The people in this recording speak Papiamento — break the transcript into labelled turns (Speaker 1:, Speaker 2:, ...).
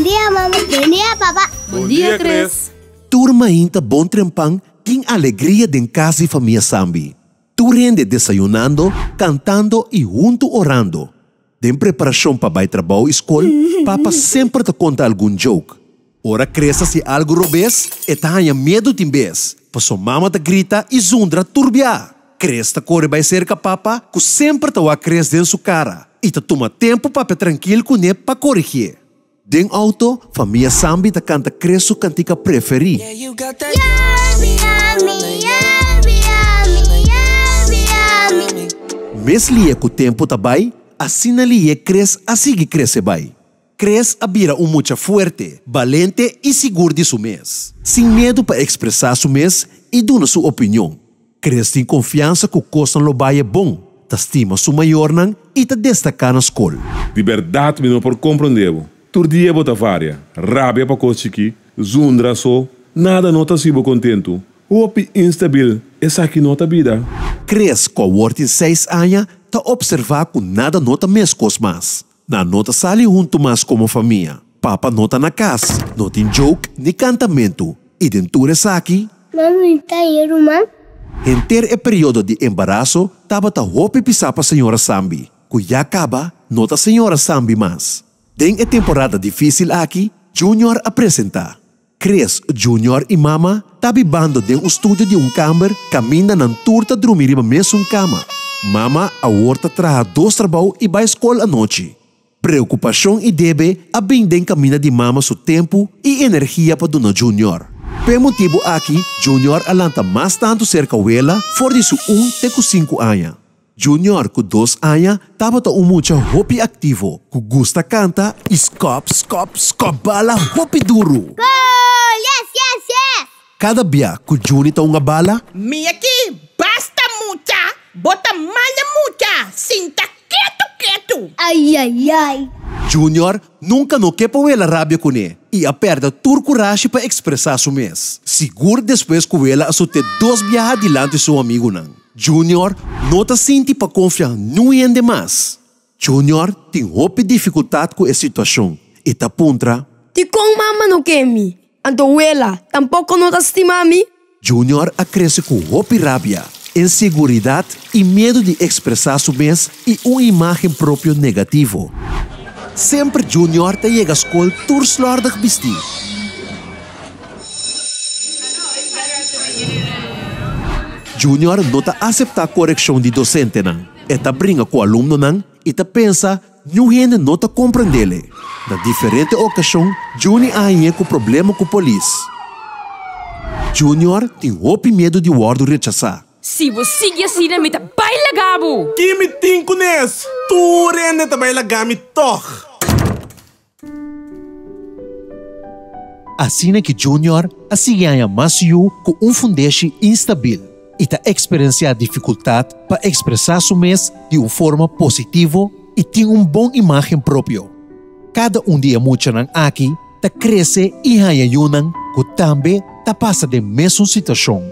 Speaker 1: dia, mama. Bon dia, papa.
Speaker 2: Bon dia, Chris.
Speaker 3: Tur mainta bon trempan tin alegria den kas di famia Sambi. Tur hende desayunando, kantando i huntu orando. Den preparashon pa bai trabou i skol, papa semper ta konta algun joke. Ora Chris hasi algu robes, e ta haña miedu tin bes, paso mama ta grita i zundra tur bia. Chris ta kore bai serka papa, ku semper ta wak Chris den su kara i ta tuma tempu papia trankil kuné pa korigié. Den outo, famia Sambi ta kanta Chris su kantika preferí. Mes lie ku tempu ta bai, asina lie Chris a sigui krese bai. Chris a bira un mucha fuerte, balente i sigur di su mes. Sin miedu pa ekspresá su mes i duna su opinion. Chris tin konfiansa ku kosnan lo bai e bon, ta stima su mayornan i ta destaká na skol.
Speaker 2: Di bèrdat mi no por komprondé bo. Tur dia bo ta varia, rabia pa kos chikí, zundra so, nada no ta hasi bo kontentu. Hopi instabil, esaki no ta bida.
Speaker 3: Chris, ku awor tin seis aña, ta opservá ku nada no ta meskos mas. Nan no ta sali huntu mas komo famia. Papa no ta na kas, no tin joke ni kantamentu. I den tur esaki.
Speaker 1: Mami ta e ruman?
Speaker 3: Henter e periodo di embaraso tabata hopi pisá pa señora Sambi, ku ya kaba no ta señora Sambi mas. Den e temporada difísil aki, Junior a presentá. Chris, Junior i Mama ta bibando den un studio di un kamber kaminda nan tur ta drumi riba mesun kama. Mama awor ta traha dos trabou i bai skol anochi. Preokupashon i debe a bin den kaminda di Mama su tempu i energia pa duna Junior. P'e motibu aki Junior a lanta mas tantu serka wela for di su un te ku sinku aña. Junior ku dos aña tabata un mucha hopi aktivo ku gusta kanta i skòp skòp skòp bala hopi duru.
Speaker 1: Goal! Yes yes yes!
Speaker 3: Kada bia ku Juni ta hunga bala.
Speaker 4: Mi aki basta mucha, bo ta mala mucha, sinta ketu ketu.
Speaker 1: Ai ai ai!
Speaker 3: Junior nunka no ke pa wela rabia kuné i a pèrdè tur kurashi pa ekspresá su mes, sigur despues ku wela a sot'é dos biaha dilanti su amigunan. Junior no ta sinti pa konfia niun hende mas. Junior tin hopi difikultat ku e situashon i ta puntra.
Speaker 5: Dikon mama no ke mi? Anto wela tampoko no ta stima mi?
Speaker 3: Junior a krese ku hopi rabia, inseguridat i miedu di ekspresá su mes i un imágen propio negativo. Semper Junior ta yega skol tur slòrdig bistí. Junior no ta aseptá korekshon di dosentenan. E ta bringa ku alumnonan i ta pensa niun hende no ta komprendel e. Na diferente okashon Juni a hañ'é ku problema ku polis. Junior tin hopi miedu di wòrdu rechasá.
Speaker 6: Si bo sigui asina mi ta bai laga bo!
Speaker 7: Ki mi tin kunes? Tur hende ta bai laga mi tòg!
Speaker 3: Asina ki Junior a sigui haña mas yu ku un fundeshi instabil i ta eksperensiá difikultat pa ekspresá su mes di un forma positivo i tin un bon imágen propio. Kada un di e muchanan aki ta krese i haña yunan ku tambe ta pasa den mesun situashon.